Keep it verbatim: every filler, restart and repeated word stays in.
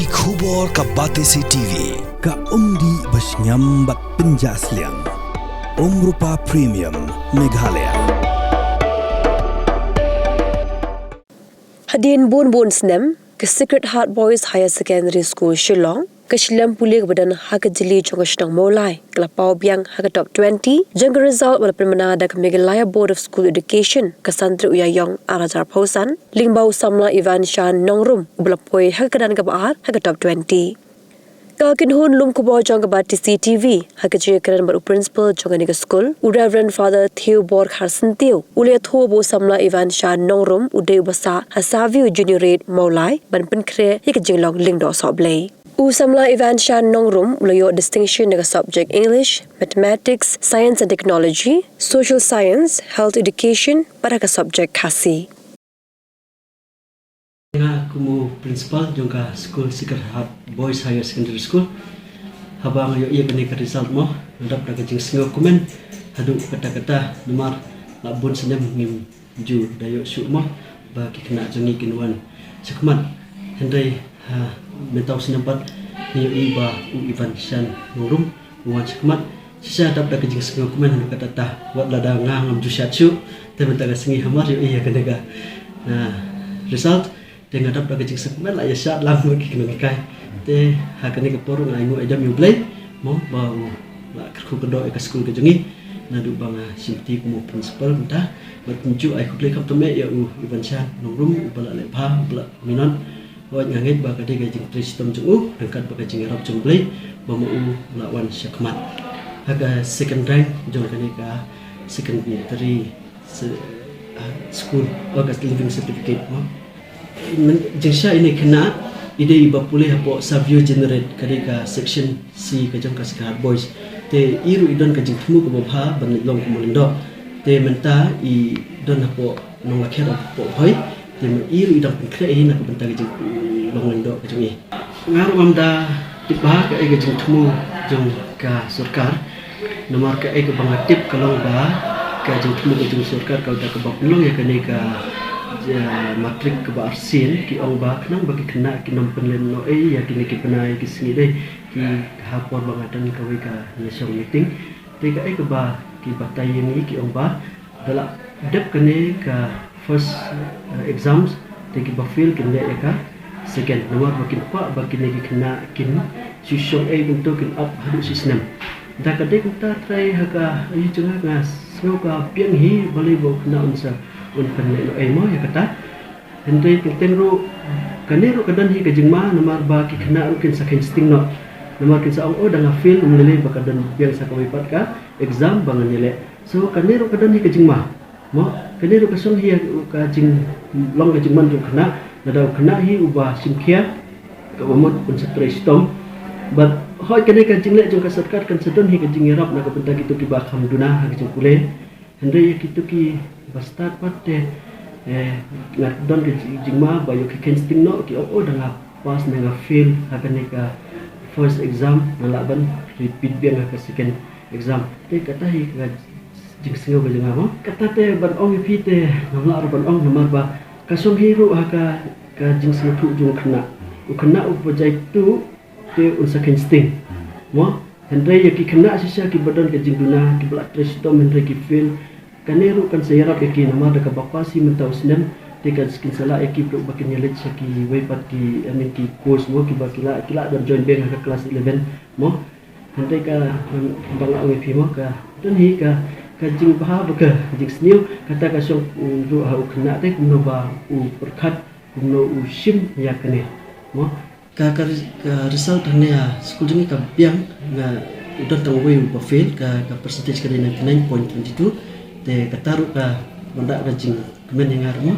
Ki khubor ka Batesi T V, ka umdih ba shngiam bad pynjah sliang. Umrupa Premium, Meghalaya. Hadien bun bun snem, ka Sacred Heart Boys Higher Secondary School Shillong, ka shlem pule kaba don ha ka jylliew jong ka shnong Mawlai, ka la paw biang ha ka top twenty jong ka result ba la pynbna da ka Meghalaya Board of School Education, ka san tarik u Ïaïong ar hajar arphew san, lyngba u samla Ivan Shan Nongrum, uba la poi ha ka kyrdan kaba ar ha ka top twenty. Ka kynhun lum khubor jong ka Batesi T V, ha ka jingïakren bad u principal jong kane ka skul, u Reverend Father Theobor Kharsyntiew, u la ïathuh ba u samla Ivan Shan Nongrum u dei uba sah ha Savio Juniorate Mawlai ban pynkhreh ïa ka jinglong lyngdoh sohblei. U samla Ivan Shan Nongrum u la ïoh distinction na ka subject English, Mathematics, Science and Technology, Social Science, Health Education bad ha ka subject Khasi. Nga kum u principal jong ka skul Sacred Heart Boys Higher Secondary School, haba nga ïohi ïa kane ka result mo, nga dap da ka jingsngewkmen haduh katta katta, namar la bun snem ngim ju da ïoh shuh mo ba ki khynnah jong ngi kin wan shakhmat. Hynrei ha mynta u snem pat ngi ïohi ba u Ivan Shan Nongrum u wan shakhmat. Shisha dap da ka jingsngewkmen haduh katta katta, wat lada nga ngam ju shad shuh, te mynta ka sngi hamar ïohi ïa kane ka, ah, result, te nga dap da ka jingsngewkmen, la ïa shad lang bad ki kynhun hikai. Te ha kane ka por nga ainguh aidam ïa u Blei mo ba u la kyrkhu kyrdoh ïa ka skul ka jong ngi, naduh ba nga shim kti kum u principal mynta. Bad kumjuh ai khublei kham tam eh ïa u Ivan Shan Nongrum uba la leh bha, uba la minot. Hooid, nga ngeit ba ka dei ka jingtrei shitom jong u ryngkat bad ka jingïarap jong u Blei ba ma u la wan shakhmat. Ha ka second rank jong kane ka secondary se-, ah, school, oh, ka leaving certificate mo. Jingshisha ine i khynnah i dei iba pule hapoh Savio Juniorate, ka dei ka section C ka jong ka Sacred Heart Boys. Te i ruh i don ka jingthmu kaba bha ban long kum u lyngdoh. Te mynta i don hapoh Nonglakher hapoh Bhoi. Te ma i ruh i dang pynkhreh hi na ka bynta ka jinglong lyngdoh ka jong i. Nga ruh ngam da tip bha kaei ka jingthmu jong ka sorkar. Namar kaei kaba nga tip ka long ba ka jingthmu ka jong sorkar ka da kaba pynlong ïa kane ka, eh, matrik kaba arsien, ki ong ba khnang ba ki khynnah kin ym pynlehnoh noh ei ïa kine ki bnai ki sngi, dei ki ha por ba nga don kawei ka national meeting. Te kaei kaba ki batai ïa ngi, ki ong ba da la dep kane ka first, eh, exams, te kiba fail kin leh ïa ka second. Namar ba kin kwah ba kine ki khynnah kin shu shong ei kumto, kin ap haduh shi snem. Da ka dei kumta, trai ha ka aïu jong nga, nga sngew ka biang hi, balei ba u khynnah un sa, un pynlehnoh ei mo ïa kata. Hynrei kyrteng ruh, kane ruh ka don hi ka jingma, namar ba ki khynnah ruh kin sa kheiñ sting noh. Namar kin sa ong, oh, da nga fail, ym lei lei ba ka don biang sa kawei pat ka exam ba ngan ïaleh. So kane ruh ka don hi ka jingma. Mo, kane ruh ka shong hi ka jinglong ka jingman jong u khynnah, lada u khynnah hi uba shim khia, kaba mut un sa trei shitom. Bad hooid, kane ka jingleh jong ka sorkar kan sa don hi ka jingïarap na ka bynta kito kiba kham duna ha ka jingpule. Hynrei ïa kito kiba stad pat te, eh, nga don ka jing-, jingma ba ïoh ki kheiñ sting noh, ki ong, oh, da nga pass ne nga fail ha kane ka first exam, nga lah ban repeat biang ha ka second exam. Te kata hi ka jingsngew ka jong nga mo. Kata te ban ong ïa phi te ngam lah ruh ban ong, namar ba ka shong hi ruh ha ka, ka jingsngewthuh jong u khynnah. U khynnah uba jai tuh te un sa kheiñ sting mo. Hynrei ïa ki khynnah shisha kiba don ka jingduna, kiba la trei shitom hynrei ki fail, kane ruh kan sa ïarap ïa ki, namar da kaba pass hi mynta u snem, te kan, kin sa lah ïa ki ruh ba kin ïaleit sha kiwei pat ki, I mean, ki course mo, kiba ki lah, ki lah ban join biang ha ka class eleven mo. Hynrei ka, um, ba nga ong ïa phi mo, ka don hi ka, ka jingbha bad ka jingsniew, kata ka shong, um, ruh ha u khynnah te kumno ba u pyrkhat, kumno u shim ïa kane mo. Ka, ka, ka result hangne ha skul jong ngi ka biang, nga, u don tang uwei uba fail, ka, ka percentage ka dei ninety nine point twenty two. Te kata ruh ka wanrah ka jingkmen ïa nga ruh mo.